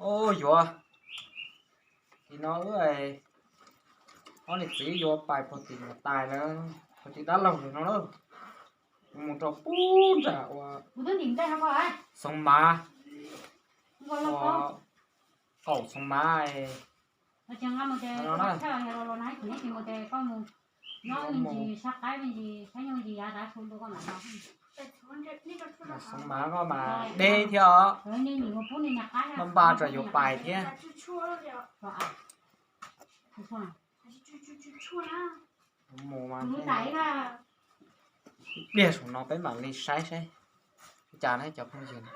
Ub yuav, nim no wb ob niam txiv yuav pais puag tim niam tais lawv puag tim dab laug lawm no lauj. Mus rau pub nram ua Xoov Mav, ua qaum Xoov Mav no na. Xoov Mav ko mas deb thiab os, npaj npaj tsam yuav pais thiab. Mus mas ib pliag saum no peb mam li saib saib li cas na cov phooj ywg.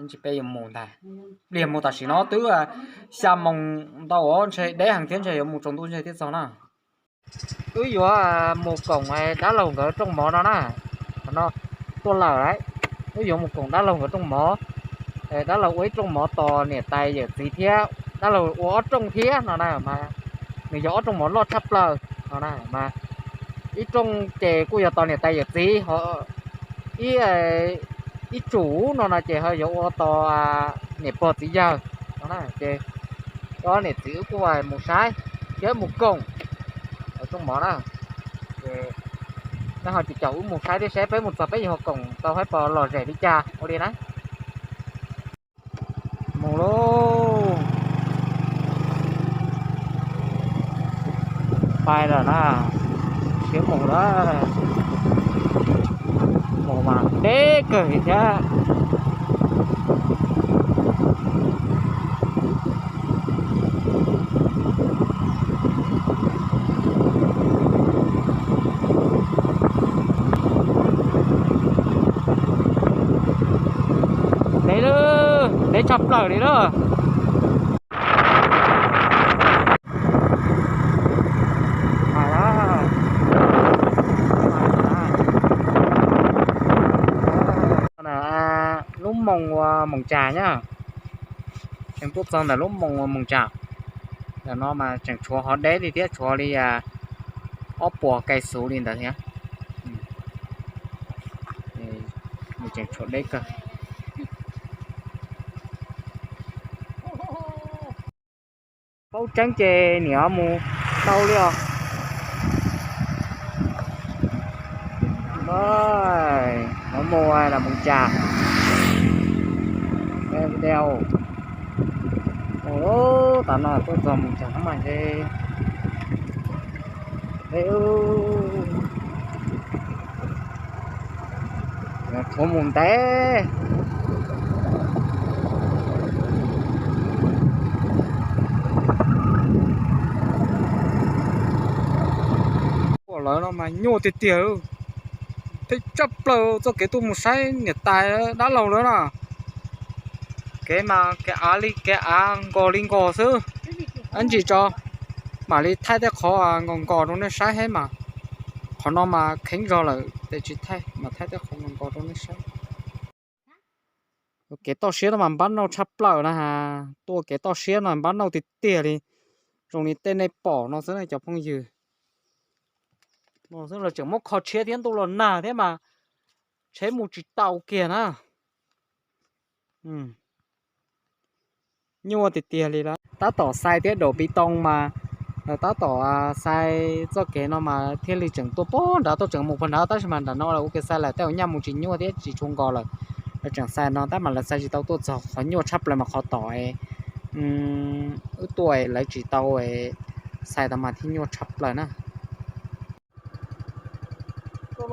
Ntsis peb yuav mus ntag, pliag mus tam sim no twb xya moos ntau os, ntshe deb heev thiab ntshe yuav mus tsaus ntuj ntshe thiaj txog na. Wb yuav mus koom dab laug nkawd rooj mov no na. Qhov no tuaj lawm lauj. Wb yuav mus koom dab laug nkawd rooj mov. Dab laug ua ib rooj mov tos niam tais yawm txiv thiab dab laug ua ob rooj thiab no na mas nws yog ob rooj mov loj tshaj plaws no na mas ib rooj ces kuj yog tos niam tais yawm txiv, ho ib, ib tsum no no ces ho yuav ua tos niam pog txiv yawg no na ces ob niam txiv wb kuj mus saib thiab mus koom rooj mov na. Ces nej ho caum wb mus saib thiab saib peb mus txog peb yuav ho koom tau thiab pom lom zem li cas ua li na. Mus lauj. Pais lawm na, siab mus lawm. Mus mas deb kawg li thiab. Deb lawm, deb tshaj plaws li lawm. Lub moos ua Moos Tsas na, tseem tuaj txog ntawm lub moos ua Moos Tsas. Ntawm no mas tseem tshuav ho deb li thiab, tshuav li ob puas kais xuv li ntawd thiab. Nws tseem tshuav deb kawg. Paub tseeb ces niam mus tau li os. Mus los Moos Tsas. Video. Tam no tuaj txog Moos Tsas mas ntshe tshuav mus ntev. Ua lawv no mas nyuaj tiag tiag, theb tshaj plaws txoj kev tuaj mus saib niam tais dab laug lawv na. Kev mas kev av li kev av nkos li nkos xwb. Ib ntsis tso mam li thaij tej qhov nkos nkos rau nej saib thiab mas. Qhov no mas kheev zog lawm tes tsis thaij, mas thaij tej qhov nkos nkos rau nej saib. Kev toj siab no mas npab nauj tshaj plaws na. Tuaj kev toj siab no npab nauj tiag tiag li, zoo li tej nej pom no xwb na cov phooj ywg. No xwb los tseem muab kho tshiab thiab, ntuj los nag thiab mas tsheb mus tsis tau kiag na. Nyuaj tiag tiag li lawm. Tab tom xais thiab daus pi too mas lawv tab tom xais txoj kev no mas thiaj li tseem tuaj pog nrad, tuaj tseem mus pog nrad, tab sis mas nram no lawv ua kev xais lawm tej zaum nyaj mus tsis nyuaj thiab tsis tshua nkos lawm. Lawv tseem xais no tab mas lawv xais tsis tau, tuaj txog qhov nyuaj tshaj plaws mas qhov tom wb tuaj lawv tsis tau xais tau mas thiaj nyuaj tshaj plaws na. Mus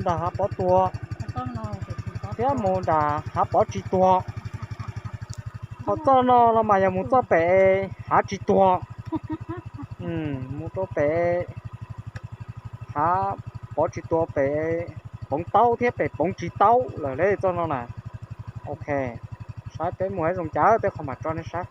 nram hav pov tuag thiab mus nram hav pov tsis tuag. Qhov txoj no los mas yog mus txoj pem hav tsis tuag, mus rau pem hav pov tsis tuag, pem poov taub thiab pem poov tsis taub lawm li txoj no na. Ok, saib peb mus zoo cas, tej qhov mam tso nej saib.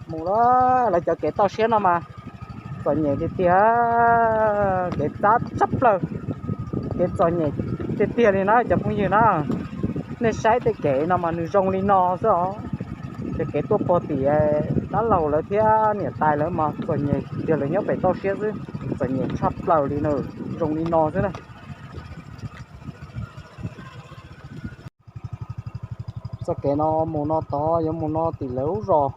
Mus lawm, lawv cov kev toj siab no mas txom nyem tiag tiag, kev txab tshaj plaws, kev txom nyem tiag tiag li na cov phooj ywg na. Nej saib tej kev no mas nws zoo li no xwb os. Ces kev tuaj pog tim dab laug lawv thiab niam tais lawv mas txom nyem tiag, lawv nyob pem toj siab xwb. Txom nyem tshaj plaws li na, zoo li no xwb na. Txoj kev no mus no tod yuav mus no tim lawv lub zos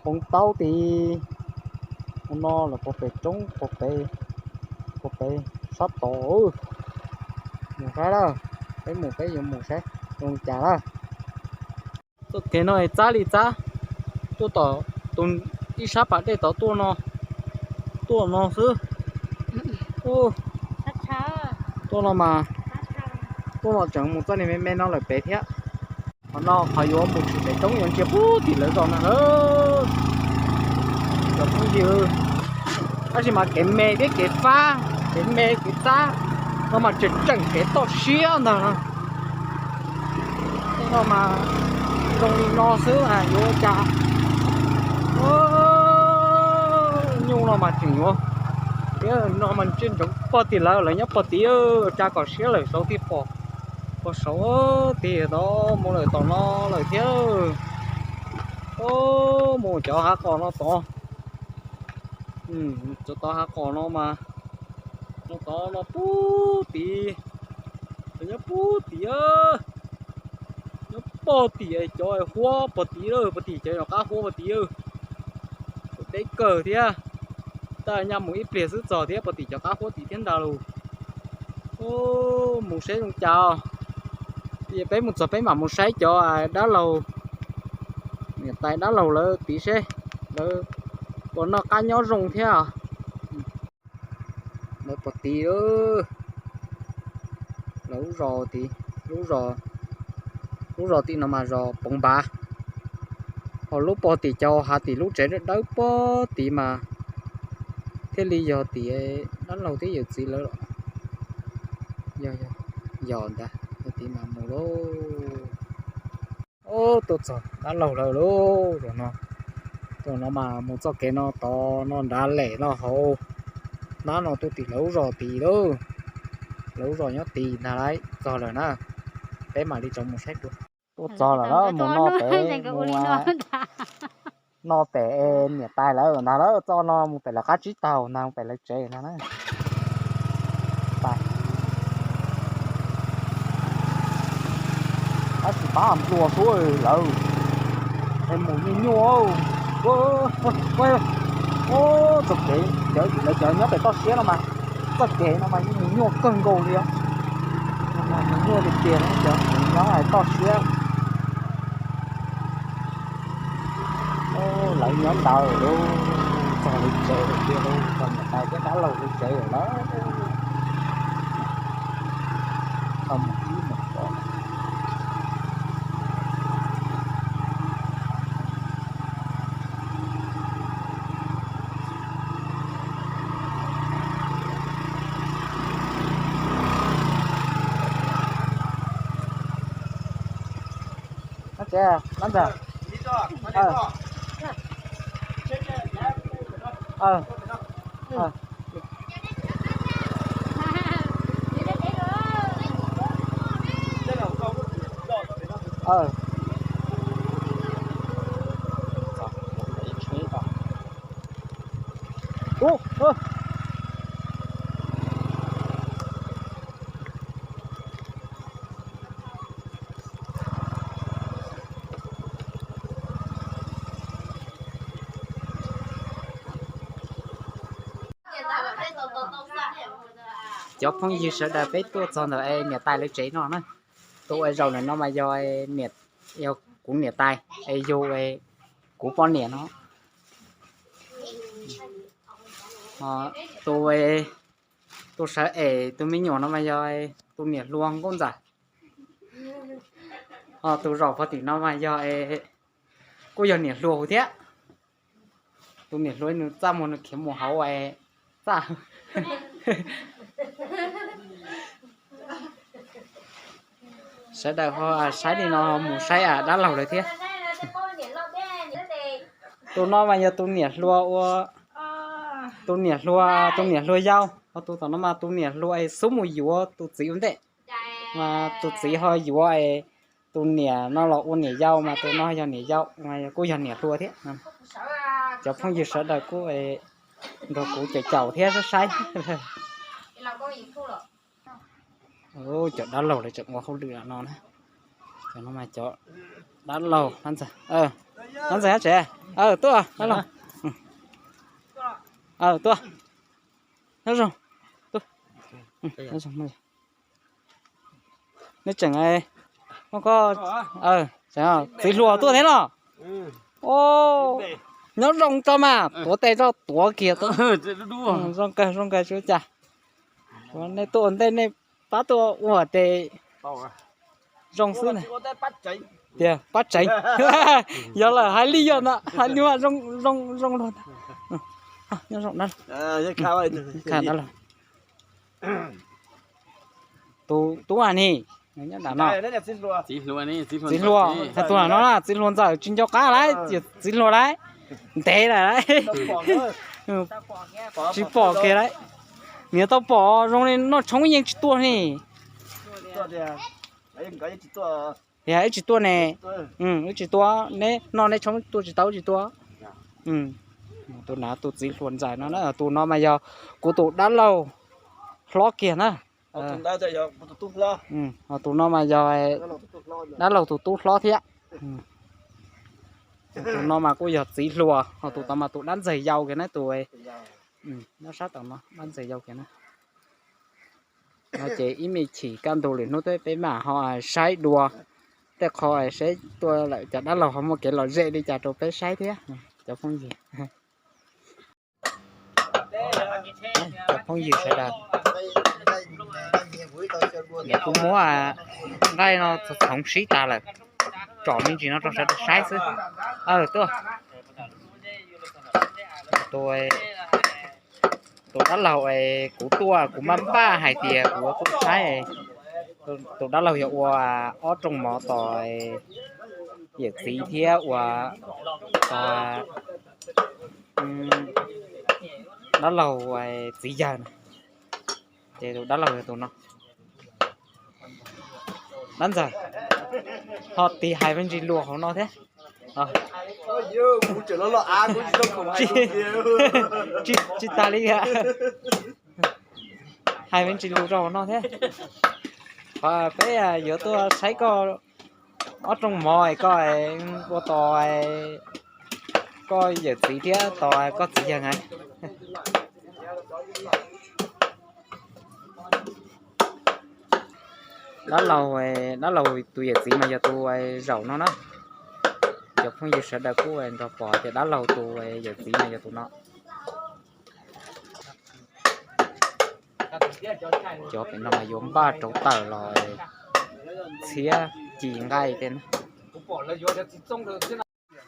Hmoob Taub tid, mus no lawm puag pem roob, puag pem, puag pem sab tod. Mus saib lawm, peb mus peb yuav mus saib zoo li cas lawm. Txoj kev no es txab li txab, tuaj tom tus ib sab pas dej tod tuaj no, tuaj no xwb. Tuaj no mas, tuaj no tseem mus txoj niag me me no lawm pem thiab. Qhov no qhov yuav mus tshwm pem roob yuav ntsia puag tim lawv zos no lawm. Cov phooj ywg, tab sis mas kev me thiab kev fab, kev me kev txab no mas tseem tseem kev toj siab ntag. No mas zoo li no xwb yuav ua cas. Nyuj no mas tseem yuav, tiab no mas ntsia ntsoov pog tim lawv, lawv nyob pog tid, tsa kom siab lawm saud thiaj pom. Pog saud tid tod mus lawm tom no lawm thiab. Mus cov hav qos no tod, cov tod hav qos no mas, no tod no puag tid, nyob puag tid, nyob pog tim cov huab pog tid, pog tim cov qab huab pog tid. Deb kawg thiab. Tab nyaj mus ib pliag xwb txog thiab, pog tim cov qab huab tid thiab ntag lauj. Mus saib zoo cas. Peb mus txog peb mam mus saib cov dab laug, niam tais dab laug lawv tid seb lawv puas noj qab nyob zoo thiab. Lawv pog tid, lawv lub zos tid, lub zos, lub zos tim no mas zos Poov Npav. Ho lub pog tim cov hav tim lub tsev dawb dawb pog tid mas thiaj li yog tim dab laug thiab yawm txiv lawv los. Yog, yog ntag, yog tid mas mus lauj. Tuaj txog dab laug lawv lauj, zaum no, zaum no mas mus txoj kev no tod no nrad lem no hauv, nab no tuaj tim lawv lub zos tid lauj. Lawv lub zos nyob tid ntag lauj, txog lawm na, peb mam li rov mus saib dua. Tuaj txog lawm na, mus no pem, mus no pem niam tais lawv ntag lauj, txoj no mus pem lawv qab tsib taug ntag, mus pem lawv tsev ntag na. Tab sis pab nplua suab lawm, es mus nyuaj nyuaj. Txoj kev cov, lawv cov nyob pem toj siab no mas, txoj kev no mas yeej mus nyuaj kawg nkaus li os. Mus nyuaj tiag tiag, cov nyob toj siab. Lawv nyob ntawd lauj, txog lawv tsev lawm tiag lauj, txog niam tais thiab dab laug lawv tsev lawm lauj. Tau mus ib mus pom. Nó sẽ nó giờ. Ờ. Ờ. Ờ. Ú, ú. Cov phooj ywg sawv daws, peb tuaj txog ntawm es niam tais lawv tsev no na. Tus uas zaum ntawm no mas yog, yog kuv niam tais, es yug kuv poj niam no. Tus, tus sawv es tus me nyuam no mas yog tus niam hluas Nkauj Ntxawm. Ho tus zaum pog tim no mas yog, kuj yog niam hluas huv thiab. Tus niam hluas nws txaj muag nws khiav mus hauv txaj. Sawv daws ho saib li no mus saib dab laug lawv thiab. Tus no mas yog tus niam hluas ua, tus niam hluas, tus niam hluas yau, ho tus tom no mas tus niam hluas es xub mus yuav tus txiv ua ntej. Mas tus txiv ho yuav es tus niam no los ua niam yau, mas tus no yog niam yau, mas kuj yog niam hluas thiab. Cov phooj ywg sawv daws kuj nrog kuv caum caum thiab saib saib. Cov dab laug lawv tseem ua hauj lwm no na. Cov no mas cov dab laug, dab ntxawg, dab ntxawg dab tsev, tuaj dab laug, tuaj, nyob zoo, tuaj, nyob zoo. Neb tseem, txiv hluas tuaj thiab los? Nyob zoo tso mas, tuav tes tso, tuav kiag. Zoo kawg, zoo kawg tsis ua cas. Nej tuaj ua ntej nej pab tuaj ua tes zoo xwb na. Tias pab tseev. Yog lawm hais li yog ntag, hais li zoo zoo luag ntag. Nyob zoo dab laug. Tus tub a ni, nyob nram no. Txiv hluas, txiv hluas no, txiv hluas ntxawm tsis nco qab lawm, txiv hluas lawm, ntev lawm, tsis pom kiag lawm. Niam tau pom zoo li noj tshoob yeej tsis tuaj ne. Yog wb tsis tuaj ne, wb tsis tuaj, neb noj neb tshoob tuaj tsis tau wb tsis tuaj. Tus nav tus txiv hluas ntxawm no na, tus no mas yog kuv tus dab laug hlob kiag na. Ho tus no mas yog dab laug tus tub hlob thiab. Tus no mas kuj yog txiv hluas, ho tus tod mas tus dab ntxawg yau kiag na, tus nyob sab tom no dab ntxawg yau kiag na. No ces ib me chim kaj ntug lwm hnub twb peb mam ho saib dua tej qho saib tuaj lawm cov dab laug ho muaj kev lom zem li cas rau peb saib thiab cov phooj ywg. Cov phooj ywg sawv daws, kuv muab nqaij no txhoov sib tas lawm, tsom me ntsis no rau sawv daws saib xwb. Tuaj, tus dab laug es kuv tuaj kuv maj npaj hais tias kuv tuaj saib, tus dab laug yog ua ob rooj mov tos yawm txiv thiab ua tos dab laug txiv yawg na. Ces tus dab laug yog tus no. Dab ntxawg, ho tig hais me ntsis lus hauv no thiab. Tsis tas li, hais me ntsis lus rau hauv no thiab. Qhov peb yuav tuaj saib koj ob rooj mov, koj ua tos koj yawm txiv thiab tos koj txiv yawg na. Dab laug, dab laug tus yawm txiv mas yog tus zaum no na. Cov phooj ywg sawv daws kuj nrog pom tias dab laug tus yawm txiv mas yog tus no. Cov pem no mas yuav npaj rau tawm los txhiab ci nqaij tej na.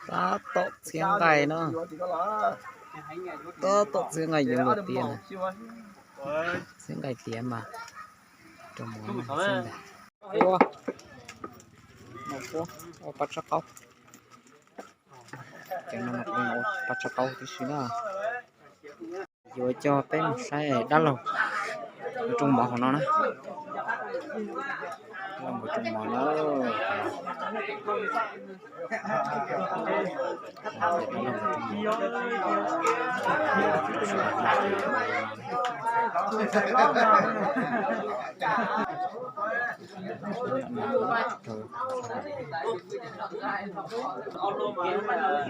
Tab tom txhiab nqaij no, tab tom txhiab nqaij yuav luag tiag na. Txhiab nqaij tiav mas rau mov xwb ntag. Ua, ua paj tsab qaub. Cov no ua paj tsab qaub tib si na. Yuav coj peb mus saib dab laug rooj mov hauv no na. Dab laug rooj mov na.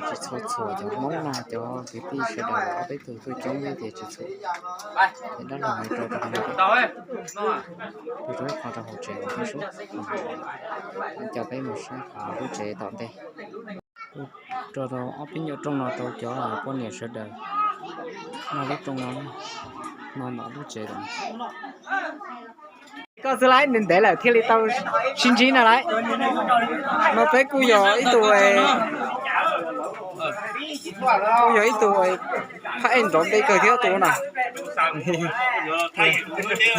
Tsis txhua txhua cov Hmoob no cov kwv tij sawv daws ob peb tug tuaj coob thiab ces tsis txhua. Ces dab laug rau rau qhov rau hauv tsev los peb sub, coj peb mus saib qhov lub tsev tom ntej. Kuj rau rau ob peb nyuag rooj no rau cov poj niam sawv daws noj lub rooj no, no ntawm lub tsev lawm. Koj xwb laiv, ntev ntev lawm thiaj li tau sib ntsib no laiv. No peb kuj yog ib tug, kuj yog ib tug phab ej nrov npe kawg thiab tus no.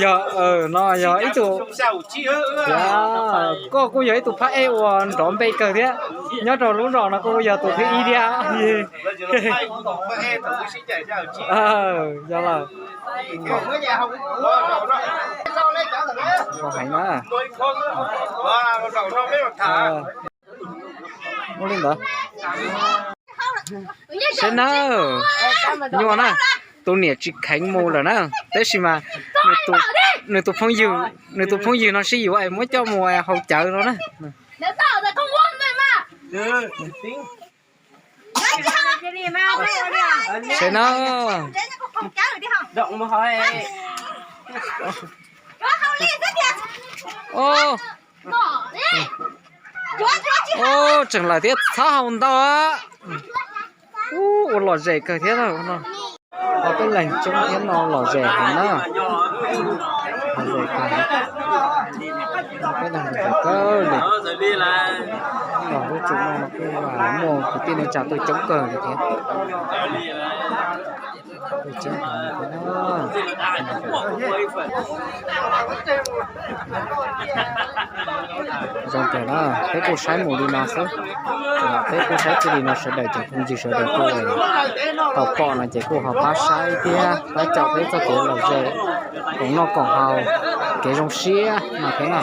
Yog, no yog ib tug, koj kuj yog ib tug phab ej uas nrov npe kawg thiab nyob rau lub zos no, kuj yog tus thib ib thiab. Yog lawm. Ua heev na. Ua li ntawd. Seb nawb, nyuaj na. tus niam tsis kheev mus lawm na, tab sis mas nws tus phooj ywg, nws tus phooj ywg no sib yuav es muab coj mus haus cawv no na. Saib na. Ub, tseem lawm thiab, txhob haus ntau. Ub, ua lom zem kawg thiab no. Ho peb leeg coob thiab no lom zem heev na. Lom zem kawg, peb leeg lom zem kawg li. Los lub tsev no kuj muaj kwv tij neej tsa tuaj coob kawg li thiab. Tuaj coob heev li thiab. Zoo kawg na, peb kuj saib mus li no xwb. Peb kuj saib txij li no sawv daws cov phooj ywg sawv daws kuj tau pom no ces kuj ho pab saib thiab pab caum peb txoj kev lom zem, koom noj koom haus, kev zoo siab no thiab na.